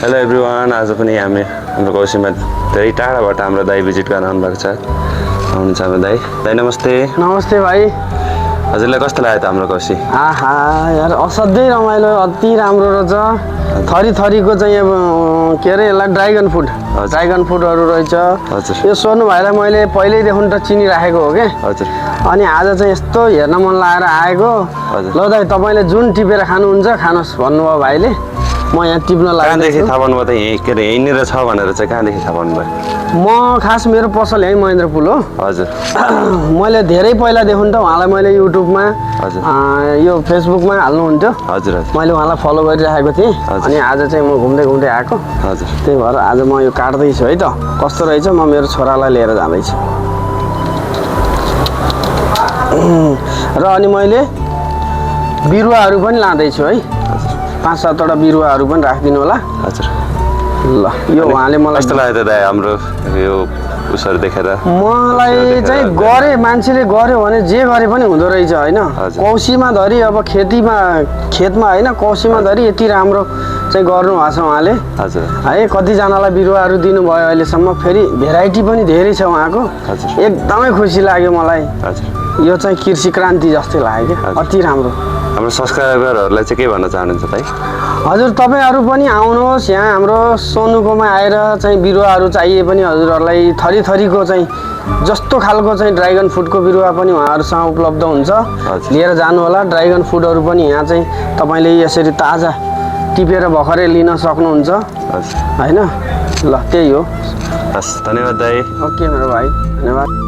Hello everyone, आज पनि हाम्रो कौशीमा धेरै टाढाबाट हाम्रो दाइ भिजिट गर्न आउनुभएको छ। आउनुहुन्छ हाम्रो दाइ। दाइ नमस्ते। नमस्ते भाइ। हजुरलाई कस्तो लाग्यो त हाम्रो कौशी? आहा यार असाध्यै रमाइलो, अति राम्रो रहेछ। थरी थरीको चाहिँ अब के अरे यसलाई ड्राइगन फ्रुटहरू रहेछ। हजुर। यो सोनु भाइलाई मैले पहिल्यैदेखि त चिनिराखेको हो क्या। हजुर। अनि आज चाहिँ यस्तो हेर्न मन लागेर आएको। हजुर। ल दाइ तपाईँले जुन टिपेर खानुहुन्छ खानुहोस् भन्नुभयो भाइले, म यहाँ टिप्न लागेको। कहाँदेखि थाहा पाउनुभयो त? यहीँ के अरे यहीँनिर छ भनेर चाहिँ कहाँदेखि थाहा पाउनुभयो? म खास मेरो पसल यहीँ महेन्द्रपुल हो। हजुर। मैले धेरै पहिलादेखि त उहाँलाई मैले युट्युबमा यो फेसबुकमा हाल्नुहुन्थ्यो। हजुर। मैले उहाँलाई फलो गरिराखेको थिएँ। अनि आज चाहिँ म घुम्दै घुम्दै आएको। हजुर। त्यही भएर आज म यो काट्दैछु है त। कस्तो रहेछ, म मेरो छोरालाई लिएर जाँदैछु। र अनि मैले बिरुवाहरू पनि लाँदैछु है। 5-7वटा बिरुवाहरू पनि राखिदिनु होला। हजुर। ल यो उहाँले मलाई कस्तो लाग्यो त दाइ हाम्रो यो उसहरू देखेर? मलाई चाहिँ गरे मान्छेले गर्यो भने जे गरे पनि हुँदो रहेछ होइन। कौशीमा धरि अब खेतमा होइन, कौशीमा धरि यति राम्रो चाहिँ गर्नुभएको छ उहाँले। हजुर। है कतिजनालाई बिरुवाहरू दिनुभयो अहिलेसम्म। फेरि भेराइटी पनि धेरै छ उहाँको। एकदमै खुसी लाग्यो मलाई। हजुर। यो चाहिँ कृषि क्रान्ति जस्तै लाग्यो क्या, अति राम्रो। हाम्रो सब्सक्राइबरहरूलाई चाहिँ के भन्न चाहनुहुन्छ दाइ? हजुर तपाईँहरू पनि आउनुहोस् यहाँ हाम्रो सोनुकोमा आएर चाहिँ बिरुवाहरू चाहिए पनि हजुरहरूलाई थरी थरीको चाहिँ जस्तो खालको चाहिँ ड्राइगन फ्रुटको बिरुवा पनि उहाँहरूसँग उपलब्ध हुन्छ। लिएर जानु होला। ड्राइगन फ्रुटहरू पनि यहाँ चाहिँ तपाईँले यसरी ताजा टिपेर भर्खरै लिन सक्नुहुन्छ होइन। ल त्यही हो। हस्, धन्यवाद दाइ। ओके मेरो भाइ, धन्यवाद।